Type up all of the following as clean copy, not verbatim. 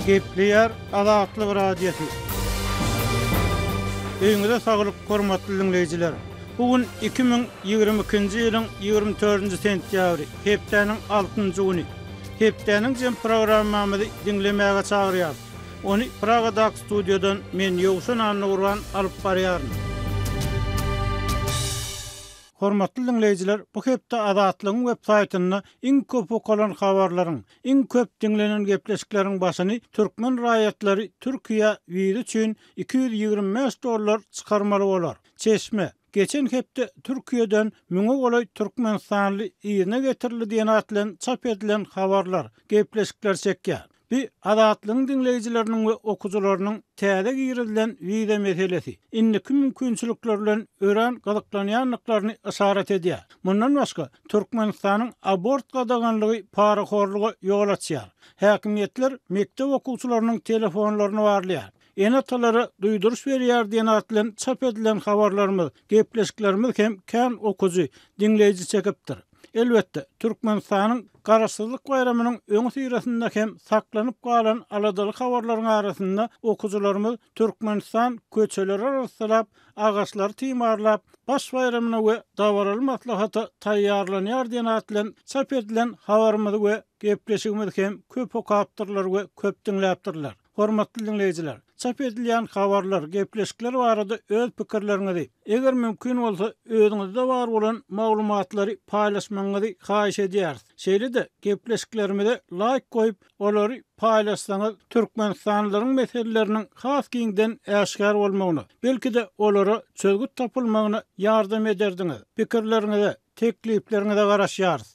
Gepleýär Azatlyk Radiosy. Öýüňize saglyk, hormatly diňleýjiler! Bu gün 2022-nji ýylyň 24-nji sentýabry, hepdäniň altynjy güni. Hepdäniň jem programmamyzy diňlemäge çagyrýarys. Ony Pragadaky studiýadan men, Ýowşan Annagurban alyp barýaryn. Hormatly diňleýjiler, bu hepde Azatlygyň web saýtynda iň köp okalan habarlaryň, iň köp diňlenen gepleşikleriň başyny türkmen raýatlary Türkiýä wiza üçin 225 dollar çykarmaly bolar. Çeşme, Geçen hepde Türkiýeden müňe golaý türkmenistanly yzyna getirildi diýen at bilen çap edilen habarlar, gepleşikler çekýär. Bu Azatlygyň diňleýjileriniň we okyjylarynyň täze girizilen wiza meselesi, indiki mümkinçilikler bilen örän gyzyklanýandyklaryny yşarat edýär. Mundan başga, Türkmenistanyň abort gadaganlygy parahorluga ýol açýar. Häkimiýetler mekdep okuwçylarynyň telefonlaryny barlaýar. Ene-atalara duýduryş berýär diýen at bilen çap edilen habarlarymyz, gepleşiklerimiz hem kän okyjy, diňleýji çekipdir. Elbetde, Türkmenistanyň Garaşsyzlyk baýramynyň öňüsyrasynda hem saklanyp galan aladaly habarlaryň arasynda okyjylarymyz Türkmenistan köçeleri arassalap, agaçlary timarlap, baş baýramyna we dabaraly maslahata taýýarlanýar diýen at bilen çap edilen habarymyzy we gepleşigimizi hem köp okapdyrlar we köp diňläpdirler. Hormatly diňleýjiler, çap edilýän habarlar, gepleşikler barada öz pikirleriňizi, eger mümkin bolsa, özüňizde bar bolan maglumatlary paýlaşmagyňyzy haýyş edýäris. Şeýle-de, gepleşiklerimize laýk goýup, olary paýlaşsaňyz, türkmenistanlylaryň meseleleriniň has giňden äşgär bolmagyna, belki-de, olara çözgüt tapylmagyna ýardam ederdiňiz. Pikirleriňize, Teklipleriňize garaşýarys.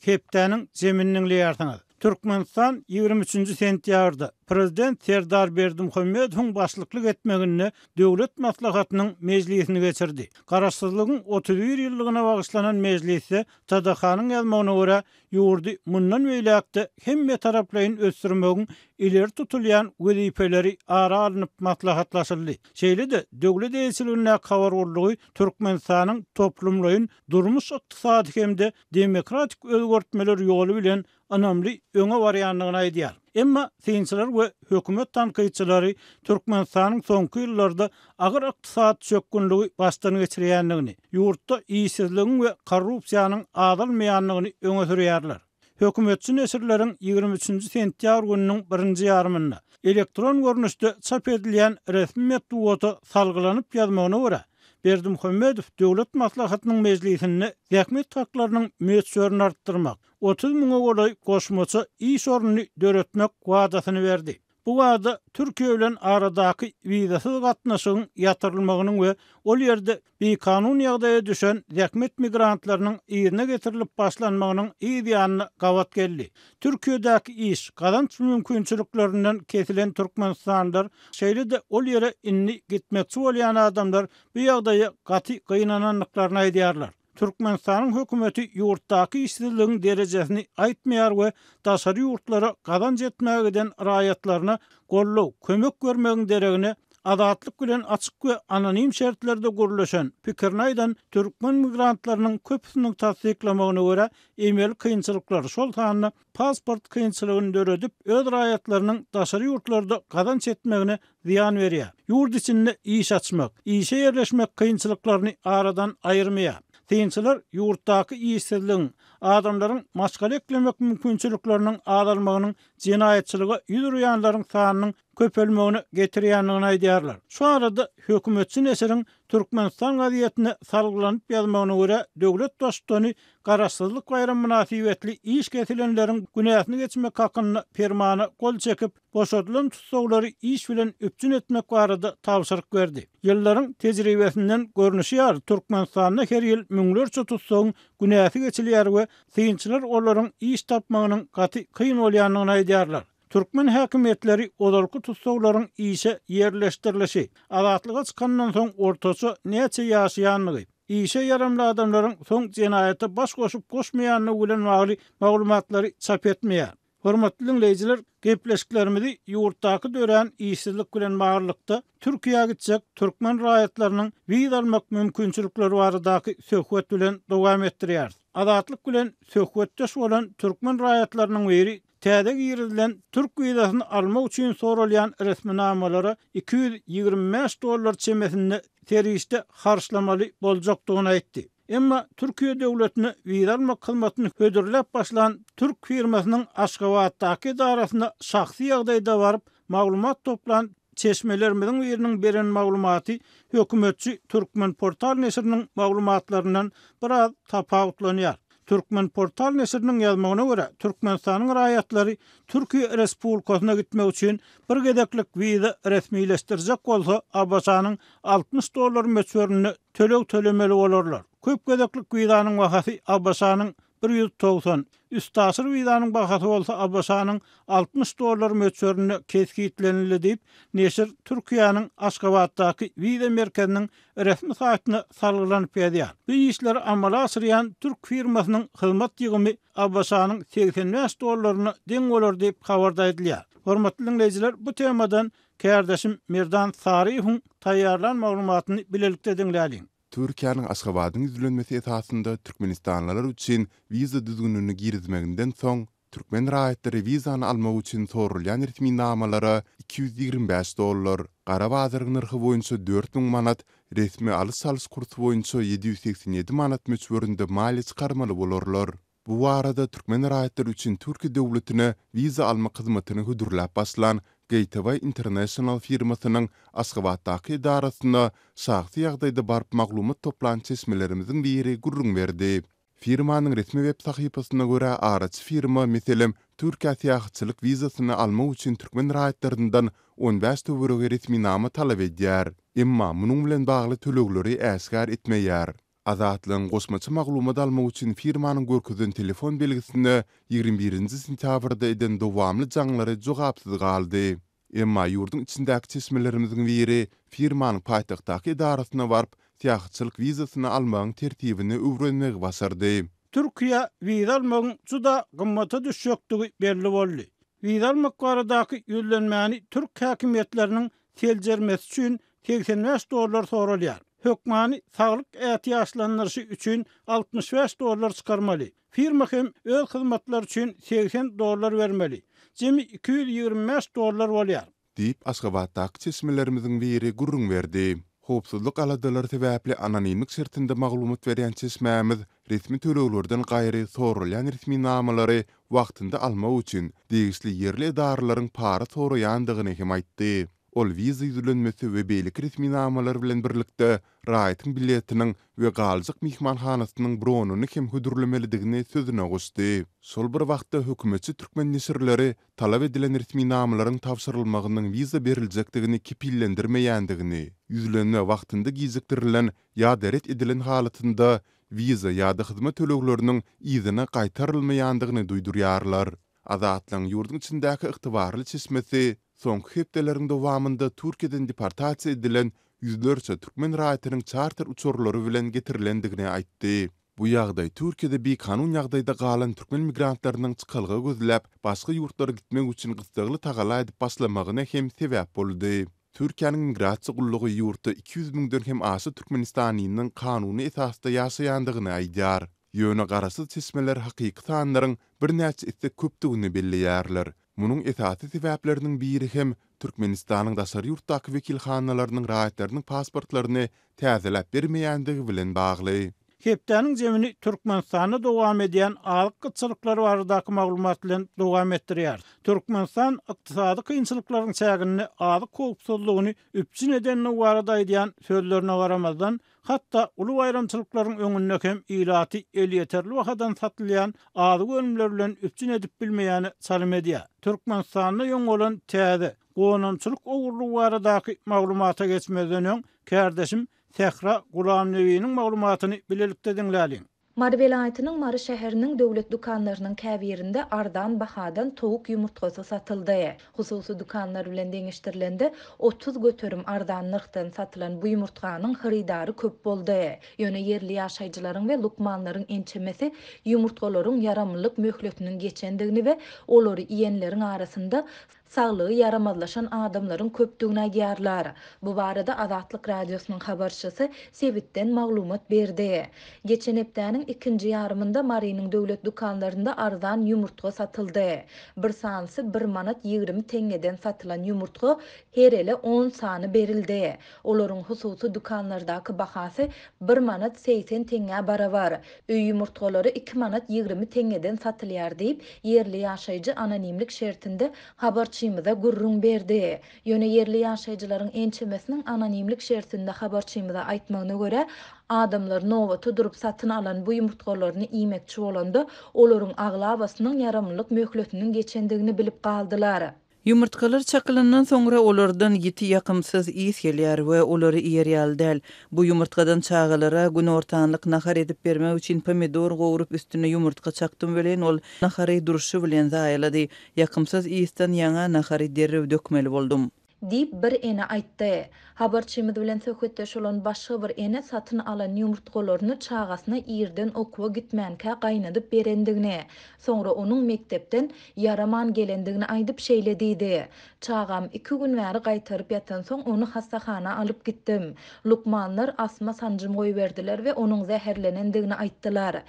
Hepdäniň jemini diňleýärsiňiz. Türkmenistan 23-nji sentýabrda Prezident Serdar Berdimuhamedowyň başlyklyk etmeginde Döwlet Maslahatynyň mejlisini geçirdi. Garaşsyzlygyň 31 ýyllygyna bagyşlanan mejlisde TDH-nyň ýazmagyna görä, ýurdy mundan beýläk-de hemmetaraplaýyn ösdürmegiň ileri tutulýan wezipeleri ara alnyp maslahatlaşyldy. Şeýle-de döwlet eýeçiligindäki habar gullugy Türkmenistanyň toplumlaýyn durmuş-ykdysady hem-de demokratik özgertmeler ýoly bilen ynamly öňe barýandygyny aýdýar. Emma synçylar we hökümet tankytçylary Türkmenistanyň soňky ýyllarda agyr ykdysady çökgünligi başdan geçirýändigini, ýurtda işsizligiň we korrupsiýanyň azalmaýandygyny öňe sürýärler. Hökümetçi neşirleriň 23 nji sentýabr gününiň birinji ýarymynda elektron görnüşde çap edilýän resmi metbugata salgylanyp ýazmagyna görä, Berdimuhamedow Döwlet Maslahatynyň mejlisinde zähmet haklarynyň möçberini artdyrmak, 30 müňe golaý goşmaça iş ornuny döretmek wadasyny berdi. Bu wada Türkiýe bilen aradaky wizasyz gatnaşygyň ýatyrylmagynyň we ol ýerde bikanun ýagdaýa düşen zähmet migrantlarynyň yzyna getirilip başlanmagynyň yz ýanyna gabat geldi. Türkiýedäki iş, gazanç mümkinçiliklerinden kesilen türkmenistanlylar, şeýle-de ol ýere indi gitmekçi bolýan adamlar bu ýagdaýa gaty gynanandyklaryny aýdýarlar. Türkmenistanyň hökümeti ýurtdaky işsizligiň derejesini aýtmaýar we daşary ýurtlara gazanç etmäge giden raýatlaryna goldaw, kömek bermegiň deregine, Azatlyk bilen açyk we anonim şertlerde gürleşen, pikirini aýdan türkmen migrantlarynyň köpüsiniň tassyklamagyna görä, emeli kynçylyklar, şol sanda pasport kynçylygyny döredip, öz raýatlarynyň daşary ýurtlarda gazanç etmegine zyýan berýär. Ýurt içinde iş açmak, işe ýerleşmek kynçylyklaryny aradan aýyrmaýar. Synçylar ýurtdaky işsizligiň, adamlaryň maşgala eklemek mümkinçilikleriniň azalmagynyň jenaýatçylyga ýüz urýanlaryň sanynyň köpelmegine getirýändigini aýdýarlar. Şu arada hökümetçi neşiriň Türkmenistan gazetine salgylanyp ýazmagyna görä, döwlet Baştutany Garaşsyzlyk baýramy mynasybetli iş kesilenleriň günäsini geçmek hakynda permana gol çekip, boşadylan tussaglary iş bilen üpjün etmek barada tabşyryk berdi. Ýyllaryň tejribesinden görnüşi ýaly, Türkmenistanda her ýyl müňlerçe tussagyň günäsi geçilýär we synçylar olaryň iş tapmagynyň gaty kyn bolýandygyny aýdýarlar. Türkmen häkimiýetleri ozalky tussaglaryň işe ýerleşdirilişi, azatlyga çykandan soň ortaça näçe ýaşaýandygy, işe ýaramly adamlaryň soň jenaýata baş goşup-goşmaýandygy bilen bagly maglumatlary çap etmeýär. Hormatly diňleýjiler, gepleşiklerimizi ýurtdaky dörän işsizlik bilen baglylykda Türkiýä gitjek türkmen raýatlarynyň wiza almak mümkinçilikleri baradaky söhbet bilen dowam etdirýäris. Azatlyk bilen söhbetdeş bolan türkmen raýatlarynyň biri. Täze girizilen türk wizasyny almak üçin soralýan resminamalara 225 dollar çemesinde serişde harçlamaly boljakdygyny aýtdy. Emma Türkiýe döwletine wiza almak hyzmatyny hödürläp başlan türk firmasynyň Aşgabatdaky edarasyna şahsy ýagdaýda baryp, maglumat toplan çeşmelerimiziň biriniň beren maglumaty hökümetçi Türkmenportal neşiriniň maglumatlaryndan biraz tapawutlanýar. Türkmenportal neşiriniň ýazmagyna görä, Türkmenistanyň raýatlary Türkiýe Respublikasyna gitmek üçin bir gezeklik wiza resmileşdirjek bolsa, ABŞ-nyň 60 dollar möçberinde töleg tölemeli bolarlar. Köp gezeklik wizanyň bahasy ABŞ-nyň 190, üstaşyr wizanyň bahasy bolsa ABŞ-nyň 60 dollar möçberinde kesgitlenildi diýip, neşir Türkiýäniň Aşgabatdaky wiza merkeziniň resmi saýtyna salgylanyp ýazýar. Bu işleri amala aşyrýan türk firmasynyň hyzmat ýygymy ABŞ-nyň 85 dollaryna deň bolar diýip, habarda aýdylýar. Hormatly diňleýjiler, bu temadan kärdeşim Merdan Saryýewiň taýýarlan maglumatyny bilelikde diňläliň. Türkiýäniň Aşgabadyň ýüzlenmesi esasynda türkmenistanlylar üçin wiza düzgünini girizmeginden soň, türkmen raýatlary wizany almak üçin soralýan resminamalara 225 dollar, gara bazaryň nyrhy boýunça 4000 manat, resmi alyş-çalyş kursy boýunça 787 manat möçberinde maliýe çykarmaly bolarlar. Bu barada türkmen raýatlary üçin Türkiýe döwletine wiza almak hyzmatyny hödürläp başlan Gateway International firmasynyň Aşgabatdaky edarasyna şahsy ýagdaýda baryp maglumat toplan çeşmelerimiziň biri gürrüň berdi. Firmanyň resmi web sahypasyna görä, araçy firma, meselem, Türkiýä syýahatçylyk wizasyny almak üçin türkmen raýatlaryndan 15 töweregi resminama talap edýär. Emma munuň bilen bagly tölegleri äşgär etmeýär. Azatlygyň goşmaça maglumat almak üçin firmanyň görkezen telefon belgisine 21 nji sentýabrda eden dowamly jaňlary jogapsyz galdy. Emma ýurduň içindäki çeşmelerimiziň biri firmanyň paýtagtdaky edarasyna baryp, syýahatçylyk wizasyny almagyň tertibini öwrenmegi başardy. Türkiýä wiza almagyň juda gymmata düşjekdigi belli boldy. Wiza almak baradaky ýüzlenmäni türk häkimiýetleriniň seljermesi üçin 85 dollar soralýar. Hökmany saglyk ätiýaçlandyryşy üçin 65 dollar çykarmaly. Firma hem öz hyzmatlary üçin 80 dollar bermeli. Jemi 225 dollar bolýar. Diýip, Aşgabatdaky çeşmelerimiziň biri gürrüň berdi. Howpsuzlyk aladalary sebäpli anonimlik şertinde maglumat berýän çeşmämiz resmi töleglerden gaýry soralýan resminamalary wagtynda almak üçin degişli ýerli edaralaryň para soraýandygyny hem aýtdy. Ol wiza ýüzlenmesi we beýleki resminamalar bilen birlikde raýatyň biletiniň we galjak myhmanhanasynyň bronyny hem hödürlemelidigini sözüne goşdy. Şol bir wagtda hökümetçi türkmen neşirleri talap edilen resminamalaryň tabşyrylmagynyň wiza beriljekdigini kepillendirmeýändigini, ýüzlenme wagtynda gijikdirilen ýa-da ret edilen halatynda wiza ýa-da hyzmat tölegleriniň yzyna gaýtarylmaýandygyny duýdurýarlar. Azatlygyň ýurduň içindäki ygtybarly çeşmesi soňky hepdeleriň dowamynda Türkiýeden deportasiýa edilen ýüzlerçe türkmen raýatynyň çarter uçarlary bilen getirilendigini aýtdy. Bu ýagdaý Türkiýede bikanun ýagdaýda galan türkmen migrantlarynyň çykalga gözläp, başga ýurtlara gitmek üçin gyssagly tagalla edip başlamagyna hem sebäp boldy. Türkiýäniň Migrasiýa gullugy ýurtda 200 müňden hem aşa türkmenistanlynyň kanuny esasda ýaşaýandygyny aýdýar. Ýöne garaşsyz çeşmeler hakyky sanlaryň birnäçe esse köpdügini belleýärler. Munuň esasy sebäpleriniň biri hem Türkmenistanyň daşary ýurtdaky wekilhanalarynyň raýatlarynyň pasportlaryny täzeläp bermeýändigi bilen bagly. Hepdäniň jemini Türkmenistanda dowam edýän azyk gytçylyklary baradaky maglumat bilen dowam etdirýäris. Türkmenistan ykdysady kynçylyklaryň çäginde azyk howpsuzlygyny üpjün edendigi barada aýdýan sözlerine garamazdan, hatda uly baýramçylyklaryň öňünde hem ilaty elýeterli bahadan satylýan azyk önümleri bilen üpjün edip bilmeýäne çalym edýär. Türkmenistanda ýoň bolan täze gonamçylyk ogurlygy baradaky maglumata geçmezden öň, kärdeşim Sähra Gulamnebiniň maglumatyny bilelikde diňläliň. Mary welaýatynyň Mary şäheriniň döwlet dükanlarynyň käbirinde arzan bahadan towuk ýumurtgasy satyldy. Hususy dükanlar bilen deňeşdirilende, 30% arzan nyrhdan satylan bu ýumurtganyň hyrydary köp boldy. Ýöne ýerli ýaşaýjylaryň we lukmanlaryň ençemesi ýumurtgalaryň ýaramlylyk möhletiniň geçendigini we olary iýenleriň arasynda. saglygy ýaramazlaşan adamlaryň köpdügini aýdýarlar. Bu barada Azatlyk Radiosynyň habarçysy sebitden maglumat berdi. Geçen hepdäniň ikinji ýarymynda Marynyň döwlet dükanlarynda arzan ýumurtga satyldy. Bir sanysy bir manat 20 teňňeden satylan ýumurtga her ele on sany berildi. Olaryň hususy dükanlardaky bahasy bir manat 80 teňňä barabar. Öý ýumurtgalary iki manat 20 teňňeden satylýar diýip, ýerli ýaşaýjy anonimlik şertinde habarçymyza gürrüň berdi. Ýöne ýerli ýaşaýjylaryň ençemesiniň anonimlik şertinde habarçymyza aýtmagyna görä, adamlar nobata durup satyn alan bu ýumurtgalaryny iýmekçi bolanda, olaryň aglabasynyň ýaramlylyk möhletiniň geçendigini bilip galdylar. Ýumurtgalar çakylandan soňra olardan ýiti ýakymsyz ys gelýär we olary iýer ýaly däl. Bu ýumurtgadan çagalara günortanlyk nahar edip bermek üçin pomidor gowrup üstüne ýumurtga çakdym welin ol nahary durşy bilen zaýalady. Ýakymsyz ysdan ýaňa nahary derrew dökmeli boldum. Diýip, bir ene aýtdy. Habarçymyz bilen söhbetdeş bolan başga bir ene satyn alan ýumurtgalaryny çagasyna irden okuwa gitmänkä gaýnadyp berendigini, soňra onuň mekdepden ýaraman gelendigini aýdyp şeýle diýdi, Çagam iki gün bäri gaýtaryp ýatansoň ony hassahana alyp gitdim. Lukmanlar asma sanjym goýberdiler we onuň zäherlenendigini aýtdylar.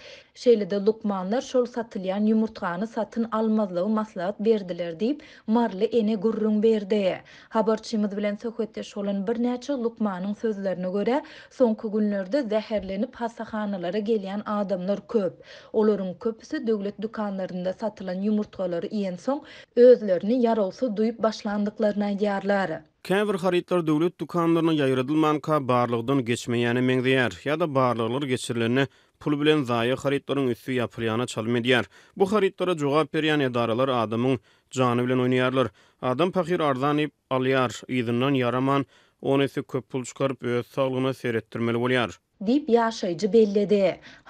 Şeýle-de lukmanlar şol satylýan ýumurtgany satyn almazlygy maslahat berdiler diýip, maryly ene gürrüň berdi. Habarçymyz bilen söhbetdeş bolan birnäçe lukmanyň sözlerine görä, soňky günlerde zäherlenip hassahanalara gelýän adamlar köp. Olaryň köpüsi döwlet dükanlarynda satylan ýumurtgalary iýensoň, özlerini ýarawsyz duýup başlandyklaryny aýdýarlar. Käbir harytlar döwlet dükanlaryna ýaýradylmanka barlagdan geçmeýäne meňzeýär ýa-da barlaglar geçirilende pul bilen zaýa harytlaryň üsti ýapylýana çalym edýär. Bu harytlara jogap berýän edaralar adamyň jany bilen oýnaýarlar. Adam pahyr arzan diýip, alýar, yzyndan ýaraman, on esse köp pul çykaryp, öz saglygyna seretdirmeli bolýar. Diýip, ýaşaýjy belledi.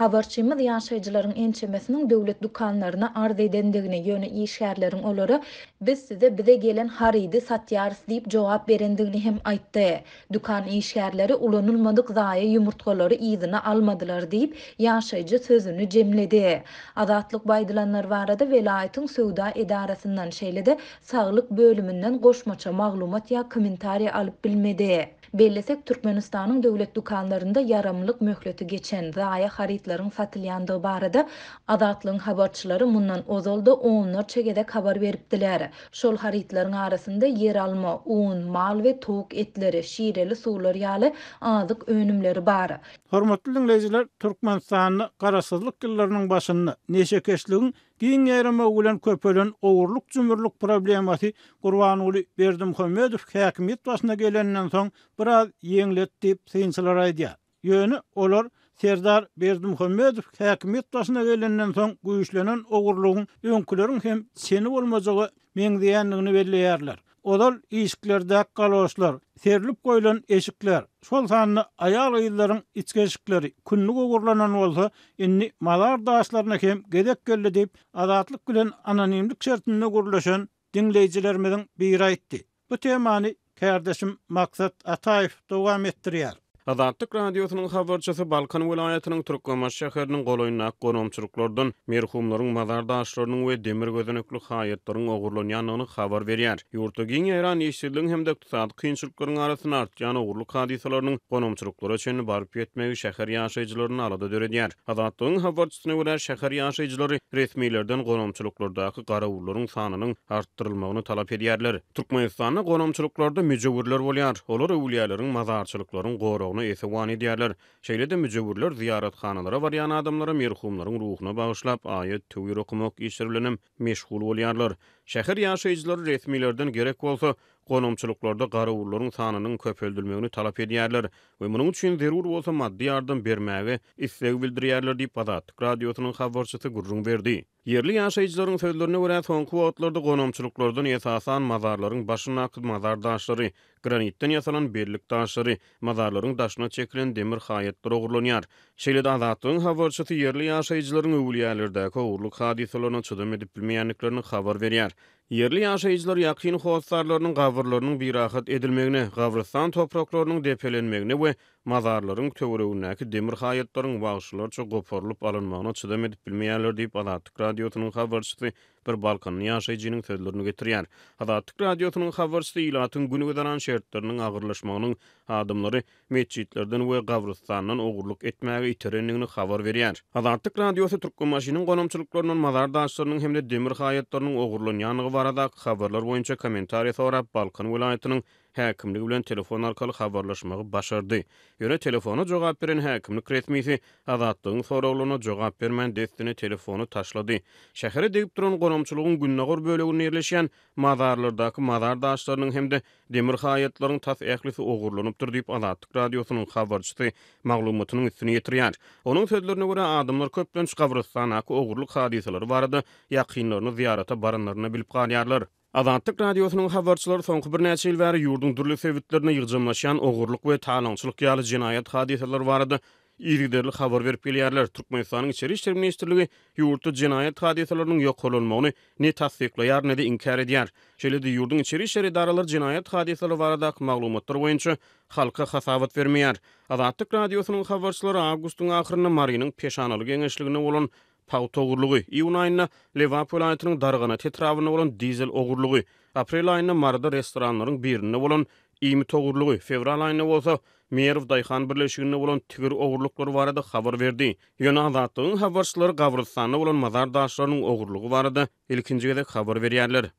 Habarçymyz ýaşaýjylaryň ençemesiniň döwlet dükanlaryna arz edendigini, ýöne işgärleriň olara Biz size bize gelen harydy satýarys diýip jogap berendigini hem aýtdy. Dükan işgärleri ulanylmadyk zaýa ýumurtgalary yzyna almadylar diýip, ýaşaýjy sözüni jemledi. Azatlyk bu aýdylanlar barada welaýatyň söwda edarasyndan, şeýle-de saglyk bölüminden goşmaça maglumat ýa kommentariý alyp bilmedi. Bellesek, Türkmenistanyň döwlet dükanlarynda ýaramlyk möhleti geçen, zaýa harytlaryň satylýandygy barada Azatlygyň habarçylary mundan ozal-da onlarça gezek habar beripdiler. Şol harytlaryň arasynda ýeralma, un, mal we towuk etleri, şireli suwlar ýaly azyk önümleri bar. Hormatly diňleýjiler, Türkmenistanda Garaşsyzlyk ýyllarynyň başynda neşekeşligiň giň ýaýramagy bilen köpelen ogurlyk-jümürlik problemasy Gurbanguly Berdimuhamedow häkimiýet başyna gelenden soň biraz ýeňledi diýip, synçylar aýdýar. Ýöne olar Serdar Berdimuhamedow häkimiýet başyna gelenden soň güýçlenen ogurlygyň öňküleriň hem çeni bolmajaga meňzeýändigini belleýärler. Ozal işiklerdäki galoşlar, serlip goýlan eşikler, şol sanda aýal-gyzlaryň içki eşikleri kündük ogurlanan bolsa, indi mazar daşlaryna hem gezek geldi diýip, Azatlyk bilen anonimlik şertinde gürleşen diňleýjilerimiziň biri aýtdy. Bu temany kärdeşim Maksat Ataýew dowam etdirýär. Azatlyk Radiosynyň habarçysy Balkan welaýatynyň Türkmenbaşy şäheriniň golaýyndaky gonamçylyklardan merhumlaryň mazar daşlarynyň we demir gözenekli haýatlaryň ogurlanýandygyny habar berýär. Ýurtda giň ýaýran işsizligiň hem-de ykdysady kynçylyklaryň arasynda artýan ogurlyk hadysalarynyň gonamçylyklara çenli baryp ýetmegi şäher ýaşaýjylarynda alada döredýär. Azatlygyň habarçysyna görä, şäher ýaşaýjylary resmilerden gonamçylyklardaky garawullaryň sanynyň artdyrylmagyny talap edýärler. Türkmenistanda gonamçylyklarda müjewürler bolýar. Olar öwülýäleriň, mazarçylyklaryň goragyna esewan edýärler. Şeýle-de müjewürler zyýarathanalara barýan adamlara merhumlaryň ruhuna bagyşlap aýat-töwir okamak işleri bilenem meşgul bolýarlar. Şäher ýaşaýjylary resmilerden gerek bolsa, gonamçylyklarda garawullaryň sanynyň köpeldilmegini talap edýärler we munuň üçin zerur bolsa maddy ýardam bermäge isleg bildirýärler diýip, Azatlyk Radiosynyň habarçysy gürrüň berdi. Ýerli ýaşaýjylaryň sözlerine görä, soňky wagtlarda gonamçylyklardan esasan mazarlaryň başyndaky mazar daşlary, granitden ýasalan bellik daşlary, mazarlaryň daşyna çekilen demir haýatlar ogurlanýar. Şeýle-de Azatlygyň habarçysy ýerli ýaşaýjylaryň öwülýälerdäki ogurlyk hadysalaryna çydam edip bilmeýändiklerini habar berýär. Ýerli ýaşaýjylar ýakyn hossarlarynyň gabyrlarynyň birahat edilmegine, gabrystan topraklarynyň depelenmegine we mazarlaryň töweregindäki demir haýatlaryň wagşylarça goparylyp alynmagyna çydam edip bilmeýärler diýip, Azatlyk Radiosynyň habarçysy bir balkanly ýaşaýjynyň sözlerini getirýär. Azatlyk Radiosynyň habarçysy ilatyň gün-güzeran şertleriniň agyrlaşmagynyň adamlary metjitlerden we gabrystandan ogurlyk etmäge iterendigini habar berýär. Azatlyk Radiosy Türkmenbaşynyň gonamçylyklaryndan mazar daşlarynyň hem-de demir haýatlarynyň ogurlanýandygy baradaky habarlar boýunça kommentariý sorap, Balkan welaýatynyň häkimligi bilen telefon arkaly habarlaşmagy başardy. Ýöne telefona jogap beren häkimlik resmisi Azatlygyň soraglaryna jogap bermän, dessine telefony taşlady. Şähere degip duran gonamçylygyň gündogar böleginde ýerleşýän mazarlardaky mazar daşlarynyň hem-de Demir haýatlaryň tas ählisi ogurlanypdyr diýip, Azatlyk Radiosynyň habarçysy maglumatynyň üstüni ýetirýär. Onuň sözlerine görä, adamlar köplenç gabrystandaky ogurlyk hadysalary barada ýakynlaryny zyýarata baranlarynda bilip galýarlar. Azatlyk Radiosynyň habarçylary soňky birnäçe ýyl bäri ýurduň dürli sebitlerinde ýygjamlaşýan ogurlyk we talaňçylyk ýaly jenaýat hadysalary barada yzygiderli habar berip gelýärler. Türkmenistanyň Içeri işler ministrligi ýurtda jenaýat hadysalarynyň ýokarlanmagyny ne tassyklaýar, ne-de inkär edýär. Şeýle-de ýurduň içeri işler edaralary jenaýat hadysalary baradaky maglumatlar boýunça halka hasabat bermeýär. Azatlyk Radiosynyň habarçylary awgustyň ahyrynda Marynyň Peşanaly geňeşliginde bolan pagta ogurlygy, iýun aýynda Lebap welaýatynyň Darganat etrabynda bolan dizel ogurlygy, aprel aýynda Maryda restoranlaryň birinde bolan iýmit ogurlygy, fewral aýynda bolsa Merw daýhan birleşiginde bolan tigir ogurlyklary barada habar berdi. Ýöne Azatlygyň habarçylary gabrystanda bolan mazar daşlarynyň ogurlygy barada ilkinji gezek habar berýärler.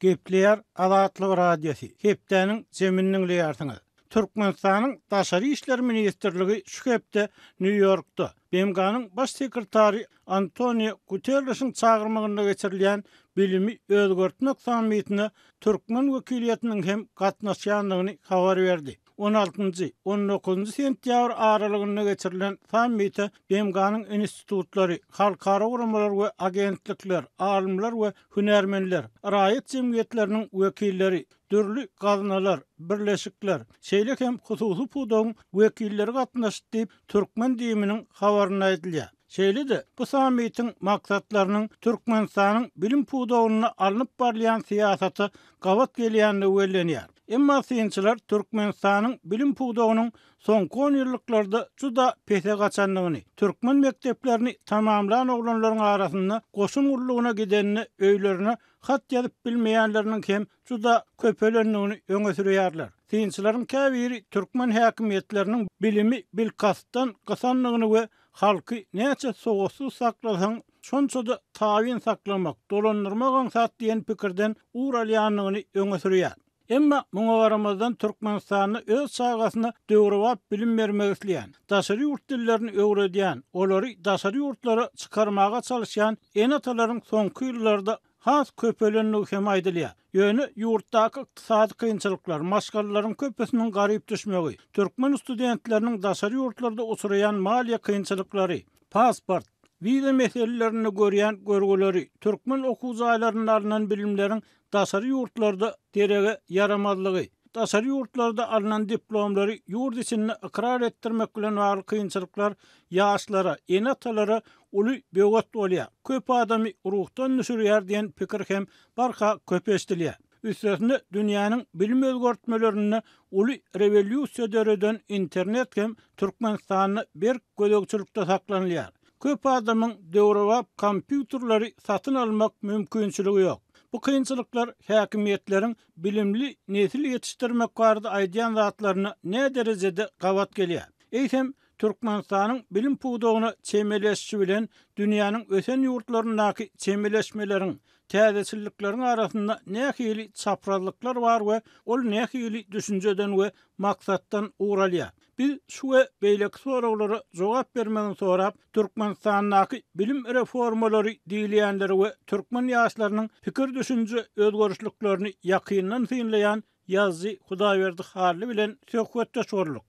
Gepleýär Azatlyk Radiosy, Hepdäniň jemini diňleýärsiňiz. Türkmenistanyň Daşary işler ministrligi şu hepde Nýu-Ýorkda, BMG-niň Baş sekretary Antonio Guterrişiň çagyrmagynda geçirilýän Bilimi özgertmek sammitine türkmen wekiliýetiniň hem gatnaşýandygyny habar berdi. On altynjy, on dokuzynjy sentýabr aralygynda geçirilen sammite BMG-niň institutlary, halkara guramalar we agentlikler, alymlar we hünärmenler, raýat jemgyýetleriniň wekilleri, dürli gaznalar, birleşikler, şeýle hem hususy pudagyň wekilleri gatnaşdy diýip, türkmen DIM-niň habarynda aýdylýar. Şeýle-de, bu sammitiň maksatlarynyň Türkmenistanyň bilim pudagynda alnyp barylýan syýasata gabat gelýändigi bellenýär. Emma synçylar Türkmenistanyň bilim pudagynyň soňky onýyllyklarda juda pese gaçandygyny, türkmen mekdeplerini tamamlan oglanlaryň arasynda goşun gullugyna gidende öýlerine hat ýazyp bilmeýänleriniň hem juda köpelendigini öňe sürýärler. Synçylaryň käbiri türkmen häkimiýetleriniň bilimi bilkastdan gysandygyny we halky näçe sowatsyz saklasaň, şonça-da tabyn saklamak, dolandyrmak aňsat diýen pikirden ugur alýandygyny öňe sürýär. Emma muňa garamazdan Türkmenistanda öz çagasyna döwrebap bilim bermek isleýän, daşary ýurt dillerini öwredýän, olary daşary ýurtlara çykarmaga çalyşýan ene-atalaryň soňky ýyllarda has köpelendigi hem aýdylýar. Ýöne ýurtdaky ykdysady kynçylyklar, maşgalalaryň köpüsiniň garyp düşmegi, türkmen studentleriniň daşary ýurtlarda uçraýan maliýe kynçylyklary, pasport, wiza meselelerinde görýän görgüleri, türkmen okuw jaýlarynda alnan bilimleriň daşary ýurtlarda derege ýaramazlygy, daşary ýurtlarda alnan diplomlary ýurt içinde ykrar etdirmek bilen bagly kynçylyklar ýaşlara, ene-atalara uly böwet bolýar, köp adamy ruhdan düşürýär diýen pikir hem barha köp eşidilýär. Üstesine dünýäniň bilim özgertmelerinde uly rewolýusiýa döreden internet hem Türkmenistanda berk gözegçilikde saklanylýar. Köp adamyň döwrebap kompýuterleri satyn almak mümkinçiligi ýok. Bu kynçylyklar häkimiýetleriň bilimli nesil ýetişdirmek barada aýdýan zatlaryna näderejede gabat gelýär? Eýsem, Türkmenistanyň bilim pudagyna çemeleşişi bilen dünýäniň ösen ýurtlaryndaky çemeleşmeleriň, täzeçillikleriň arasynda nähili çaprazlyklar bar we ol nähili düşünjeden we maksatdan ugur alýar? Biz şu we beýleki soraglara jogap bermegini sorap, Türkmenistandaky bilim reformalary diýilýänleri we türkmen ýaşlarynyň pikir-düşünje özgerişliklerini ýakyndan synlaýan Ýazyjy Hudaýberdi Hally bilen söhbetdeş bolduk.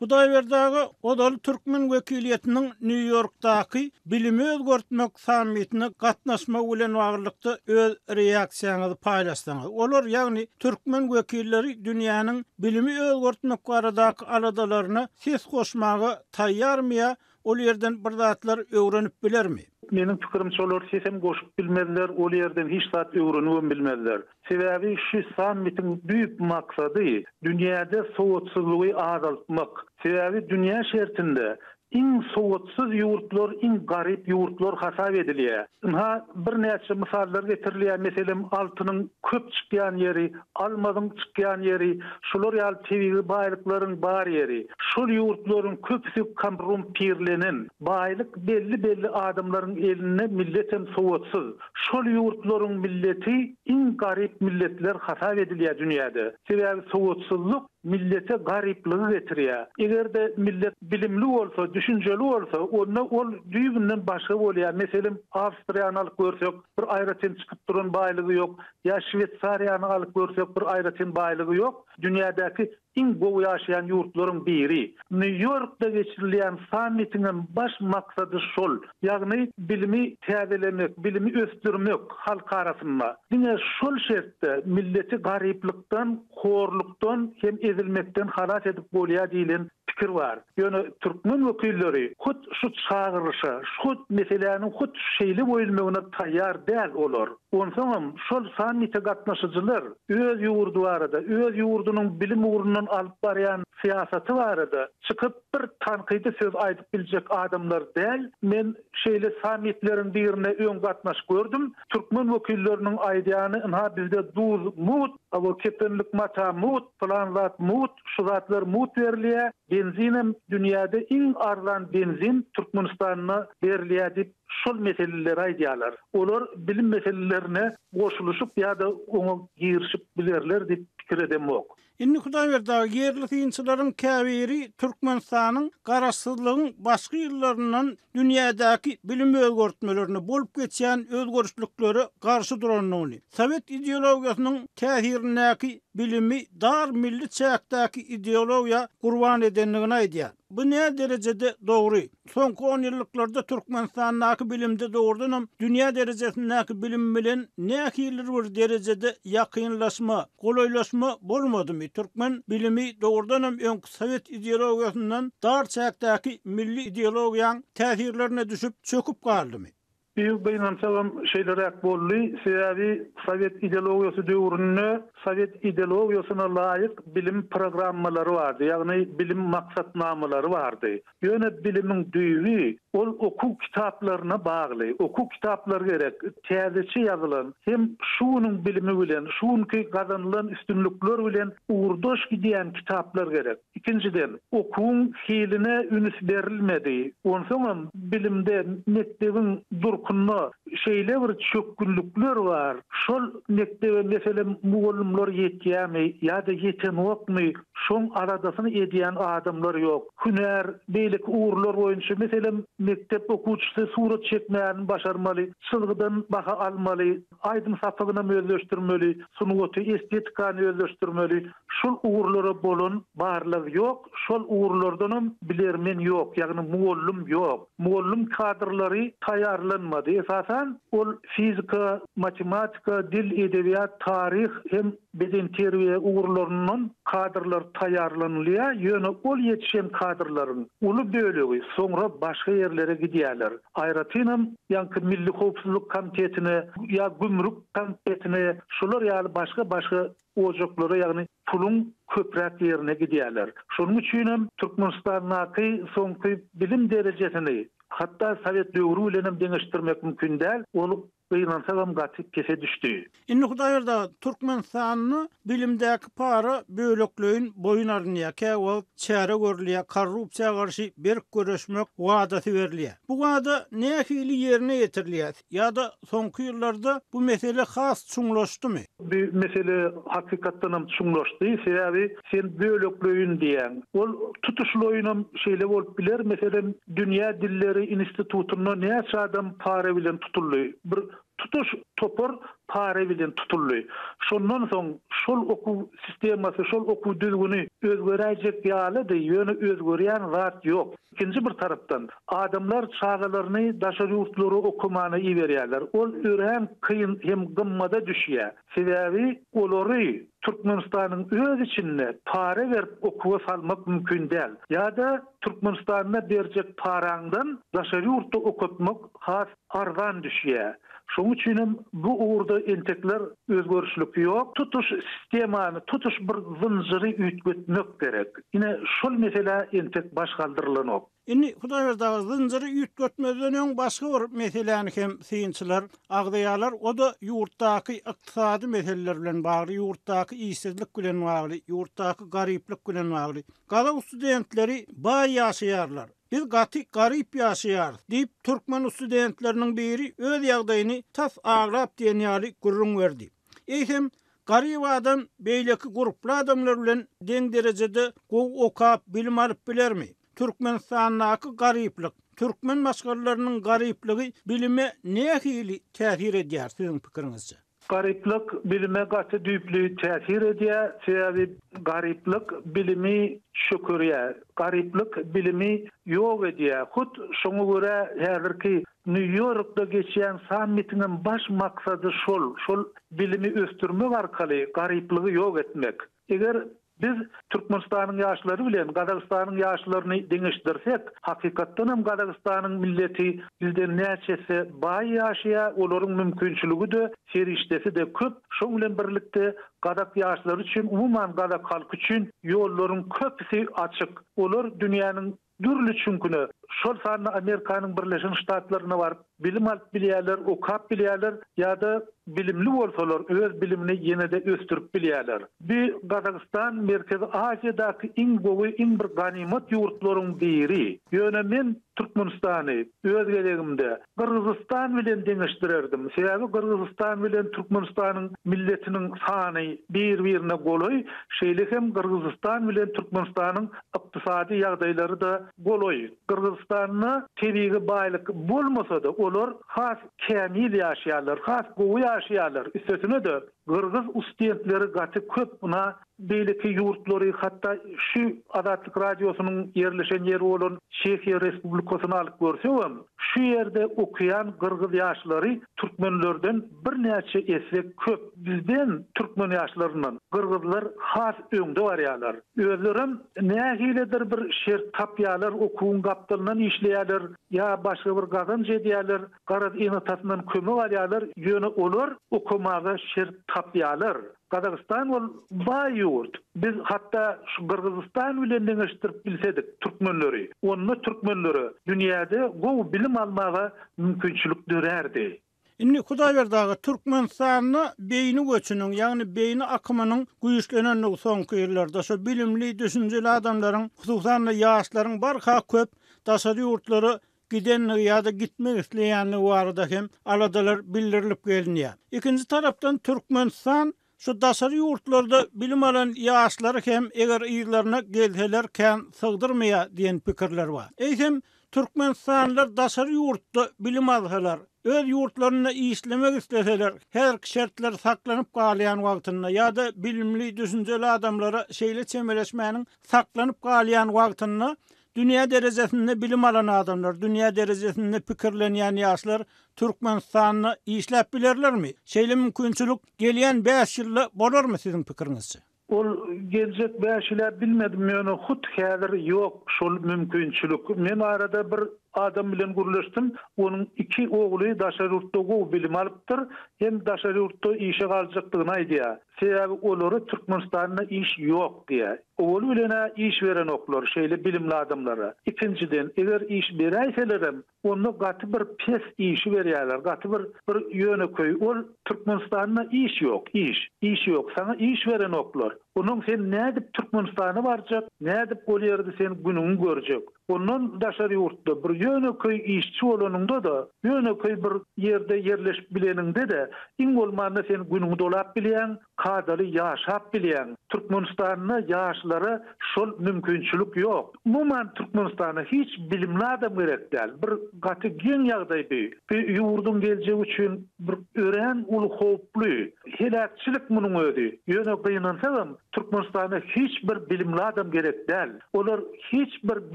Hudaýberdi aga ozal türkmen wekiliýetiniň Nýu-Ýorkdaky bilimi özgertmek sammitine gatnaşmagy bilen baglylykda öz reaksiýaňyzy paýlaşsaňyz. Olar, ýagny türkmen wekilleri dünýäniň bilimi özgertmek baradaky aladalaryna ses goşmaga taýýarmy ýa? ol ýerden bir zatlar öwrenip bilermi? Meniň pikirimçe olar sesem goşup bilmezler, ol ýerden hiç zat öwrenibem bilmezler. Sebäbi şu sammitiň düýp maksady dünýäde sowatsyzlygy azaltmak. Sebäbi dünýä şertinde iň sowatsyz ýurtlar iň garyp ýurtlar hasap edilýär. Ynha, birnäçe mysallar getirilýär, meselem, altynyň köp çykýan ýeri, almazyň çykýan ýeri, şular ýaly tebigy baýlyklaryň bar ýeri. Şol ýurtlaryň köpüsi korrumpirlenen, baýlyk belli-belli adamlaryň elinde, milletem sowatsyz. Şol ýurtlaryň milleti iň garyp milletler hasap edilýär dünýäde. Sebäbi sowatsyzlyk millete garyplygy getirýär. Eger-de millet bilimli bolsa, düşünjeli bolsa, onda ol düýbünden başga bolýar. Meselem, Awstriýany alyp görsek, bir aýratyn çykyp duran baýlygy ýok. Ýa Şweýsariýany alyp görsek, bir aýratyn baýlygy ýok. Dünýädäki iň gowy ýaşaýan ýurtlaryň biri. Nýu-Ýorkda geçirilýän sammitiňem baş maksady şol, ýagny bilimi täzelemek, bilimi ösdürmek halk arasynda. Diňe şol şertde milleti garyplykdan, horlukdan hem ezilmekden halas edip bolýar diýlen pikir bar. Ýöne türkmen wekilleri hut şu çagyryşa, şut meseläniň hut şeýle goýulmagyna taýýar däl olar. Onsoňam şol sammite gatnaşyjylar öz ýurdy barada, öz ýurdunyň bilim ugrundan alyp barýan syýasaty barada çykyp bir tankydy söz aýdyp biljek adamlar däl. Men şeýle sammitleriň birine öň gatnaşyp gördüm. Türkmen wekilleriniň aýdýany ynha bizde duz mugt, hawa kepenlik mata mugt, pylan zat mugt, şu zatlar mugt berilýär, benzinem dünýäde iň arzan benzin Türkmenistanda berilýär diýip şol meseleleri aýdýarlar. Olar bilim meselelerine goşulyşyp ýa-da oňa girişip bilerler diýip pikir edemok. Indi Hudaýberdi aga, ýerli synçylaryň käbiri Türkmenistanyň garaşsyzlygyň başky ýyllaryndan dünýädäki bilim özgertmelerine, bolup geçýän özgerişliklere garşy durandygyny, sowet ideologiýasynyň täsirindäki bilimi dar milli çäkdäki ideologiýa gurban edendigini aýdýar. Bu näderejede dogry? Soňky onýyllyklarda Türkmenistandaky bilimde dogrudanam dünýä derejesindäki bilim bilen nähilidir bir derejede ýakynlaşma, golaýlaşma bolmadymy? Türkmen bilimi dogrudanam öňki sowet ideologiýasyndan dar çäkdäki milli ideologiýaň täsirlerine düşüp, çöküp galdymy? Biz gynansagam şeýleräk boldy, sebäbi sowet ideologiýasy döwründe sowet ideologiýasyna laýyk bilim programmalary bardy, ýagny bilim maksatnamalary bardy. Ýöne bilimiň düýbi ol okuw kitaplaryna bagly. Okuw kitaplary gerek, täzeçe ýazylan hem şu günüň bilimi bilen, şu günki gazanylan üstünlikler bilen ugurdaş gidýän kitaplar gerek. Ikinjiden, okuwyň hiline üns berilmedi. Onsoňam bilimde, mekdebiň durkunda şeýle bir çökgünlikler bar, şol mekdebe meselem mugallymlar ýetýärmi ýa-da ýetenokmy, şoň aladasyny edýän adamlar ýok. Hünär, beýleki ugurlar boýunça, meselem, mekdep okuwçysy surat çekmäni başarmaly, çyzgydan baha almaly, aýdym sapagynam özleşdirmeli, sungaty, estetikany özleşdirmeli. Şol ugurlara bolan barlag ýok, şol ugurlardanam bilermen ýok, ýagny mugallym ýok. Mugallym kadrlary taýýarlanmady. Esasan, ol fizika, matematika, dil, edebiýat, taryh hem bedenterbiýe ugurlaryndan kadrlar taýýarlanylýar, ýöne ol ýetişen kadrlaryň uly bölegi soňra başga ýerlere gidýärler. Aýratynam, ýaňky Milli howpsuzlyk komitetine ýa gümrük komitetine, şular ýaly başga-başga ojaklara, ýagny puluň köpräk ýerine gidýärler. Şonuň üçinem Türkmenistandaky soňky bilim derejesini hatda sowet döwri bilenem deňeşdirmek mümkin däl, ol gynansagam gaty pese düşdi. Indi Hudaýberdi aga, Türkmenistanda bilimdäki para bölekleýin boýun alynýar, käwagt çäre görülýär, korrupsiýa garşy berk göreşmek wadasy berilýär. Bu wada nähili ýerine ýetirilýär? Ýa-da soňky ýyllarda bu mesele has çuňlaşdymy? Bu mesele hakykatdanam çuňlaşdy. Sebäbi sen bölekleýin diýýäň. Ol tutuşlaýynam şeýle bolup biler. Meselem, Dünýä dilleri institutynda näçe adam para bilen tutuldy? Bir. Tutuş topar para bilen tutuldy. Şondan soň şol okuw sistemasy, şol okuw düzgüni özgeräýjek ýalydy, ýöne özgerýän zat ýok. Ikinji bir tarapdan, adamlar çagalaryny daşary ýurtlara okamana iberýärler. Ol örän kyn hem gymmada düşýär. Sebäbi olary Türkmenistanyň öz içinde para berip okuwa salmak mümkin däl. Ýa-da Türkmenistanda berjek paraňdan daşary ýurtda okatmak has arzan düşýär. Şonuň üçin hem bu ugurda entekler özgerişlik ýok. Tutuş sistemany, tutuş bir zynjyry üýtgetmek gerek. Ine, şol meselä entek baş galdyrylanok. Indi, Hudaýberdi aga, zynjyry üýtgetmezden öň başga bir meseläni hem synçylar agzaýarlar, o-da ýurtdaky ykdysady meseleler bilen bagly, ýurtdaky işsizlik bilen bagly, ýurtdaky garyplyk bilen bagly. Gazak studentleri baý ýaşaýarlar. Biz gaty garyp ýaşaýarys, diýip, türkmen studentleriniň biri öz ýagdaýyny tas aglap diýen ýaly gürrüň berdi. Eýsem, garyp adam beýleki gurply adamlar bilen deň derejede gowy okap, bilim alyp bilermi? Türkmenistandaky garyplyk, türkmen maşgalalarynyň garyplygy bilime nähili täsir edýär, siziň pikiriňizçe? Garyplyk bilime gaty düýpli täsir edýär, sebäbi garyplyk bilimi çökerýär, garyplyk bilimi ýok edýär. Hut şoňa görä häzirki Nýu-Ýorkda geçýän sammitiňem baş maksady şol, şol bilimi ösdürmek arkaly garyplygy ýok etmek. Eger biz Türkmenistanyň ýaşlary bilen Gazagystanyň ýaşlaryny deňeşdirsek, hakykatdan hem Gazagystanyň milleti bizden näçe esse baý ýaşaýar, olaryň mümkinçiligi-de, serişdesi-de köp. Şoň bilen birlikde gazak ýaşlary üçin, umuman gazak halky üçin ýollaryň köpüsi açyk. Olar dünýäniň Dürli çüňküne, şol sanda Amerikanyň Birleşen Ştatlaryna baryp bilim alyp bilýärler, okap bilýärler ýa-da bilimli bolsalar öz bilimini ýene-de ösdürip bilýärler. Bu Gazagystan Merkezi Aziýadaky iň gowy, iň bir ganymat ýurtlaryň biri. Ýöne men Türkmenistany öz gezegimde Gyrgyzystan bilen deňeşdirerdim. Sebäbi Gyrgyzystan bilen Türkmenistanyň milletiniň sany bir-birine golaý, şeýle hem Gyrgyzystan bilen Türkmenistanyň ykdysady ýagdaýlary-da golaý. Gyrgyzystanda tebigy baýlyk bolmasa-da, olar has kämil ýaşaýarlar, has gowy ýaşaýarlar. Üstesine-de, gyrgyz ustudentleri gaty köp. Ynha, beýleki ýurtlary, hatda şu Azatlyk Radiosynyň ýerleşen ýeri bolan Çehiýa Respublikasyny alyp görsegem, şu ýerde okaýan gyrgyz ýaşlary türkmenlerden birnäçe esse köp. Bizden, türkmen ýaşlaryndan, gyrgyzlar has öňde barýarlar. Özlerem nähilidir bir şert tapýarlar, okuwyň gapdalyndan işleýärler ýa başga bir gazanç edýärler, garaz ene-atasyndan kömek alýarlar, ýöne olar okamaga şert tapýarlar. Gazagystan ol baý ýurt. Biz hatda şu Gyrgyzystan bilen deňeşdirip bilsedik türkmenleri, onda türkmenlere dünýäde gowy bilim almaga mümkinçilik dörärdi. Indi Hudaýberdi aga, Türkmenistanda beýni göçüniň, ýagny beýni akymynyň güýçlenendigi soňky ýyllarda, şo bilimli, düşünjeli adamlaryň, hususan-da ýaşlaryň barha köp daşary ýurtlara gidendigi ýa-da gitmek isleýändigi barada hem aladalar bildirilip gelinýär. Ikinji tarapdan Türkmenistan Şu daşary ýurtlarda bilim alan ýaşlary hem eger yzlaryna gelseler kän sygdyrmaýar diýen pikirler bar. Eýsem, türkmenistanlylar daşary ýurtda bilim alsalar, öz ýurtlarynda işlemek isleseler, häzirki şertler saklanyp galýan wagtynda ýa-da bilimli, düşünjeli adamlara şeýle çemeleşmäniň saklanyp galýan wagtynda dünýä derejesinde bilim alan adamlar, dünýä derejesinde pikirlenýän ýaşlar Türkmenistanda işläp bilerlermi? Şeýle mümkinçilik gelýän bäş ýylda bolarmy siziň pikiriňizçe? Ol geljek bäş ýyla bilmedim ýöne hut häzir ýok şol mümkinçilik. Men arada bir adam bilen gürleşdim. Onuň iki ogly daşary ýurtda gowy bilim alypdyr hem daşary ýurtda işe galjakdygyny aýdýar. Sebäbi olara Türkmenistanda iş ýok diýýär. Owaly bilen-ä iş berenoklar şeýle bilimli adamlara. Ikinjiden eger iş beräýselerem Onda gaty bir pes işi berýärler, gaty bir bir ýönekeý. Ol Türkmenistanda iş ýok, iş. Iş ýok, saňa iş berenoklar. Onuň sen nädip Türkmenistana barjak, nädip ol ýerde sen günüňi görjek. Ondan daşary ýurtda bir ýönekeý işçi bolanyňda-da, ýönekeý bir ýerde ýerleşip bileniňde-de, iň bolmanda sen günüňi dolap bilýäň. Kadaly ýaşap bilýäň. Türkmenistanda ýaşlara şol mümkinçilik ýok. Umuman Türkmenistana hiç bilimli adam gerek däl. Bir gaty geň ýagdaý bi. Bi ýurduň geljegi üçin bir örän uly howply. Heläkçilik munuň özi. Ýöne gynansagam Türkmenistana hiç bir bilimli adam gerek däl. Olar hiç bir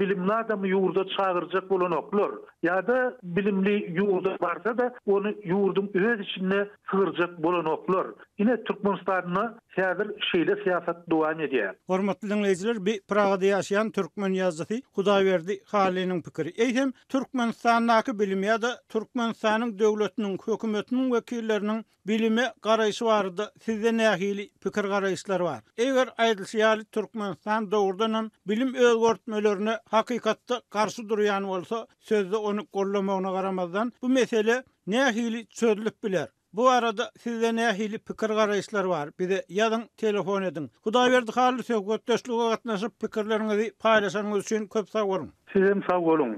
bilimli adamy ýurda çagyrjak bolanoklar. Ýa-da bilimli ýurda barsa-da ony ýurduň öz içinde sygyrjak bolanoklar. Ine Türkmenistanda häzir şeýle syýasat dowam edýär. Hormatly diňleýjiler bi Pragada ýaşaýan türkmen ýazyjysy Hudaýberdi Hallynyň pikiri. Eýsem Türkmenistandaky bilim ýa-da Türkmenistanyň döwletiniň, hökümetiniň wekilleriniň bilime garaýşy barada sizde nähili pikir garaýyşlar bar? Eger aýdylyşy ýaly Türkmenistan dogrudanam bilim özgertmelerine hakykatda garşy durýan bolsa, sözde ony goldamagyna garamazdan bu mesele Nähili çözlüp biler? Bu barada sizde nähili pikir garaýyşlar bar? Bize ýazyň, telefon ediň. Hudaýberdi Hally söhbetdeşlige gatnaşyp pikirleriňizi paýlaşanyňyz üçin köp sag boluň. Sizem sag boluň.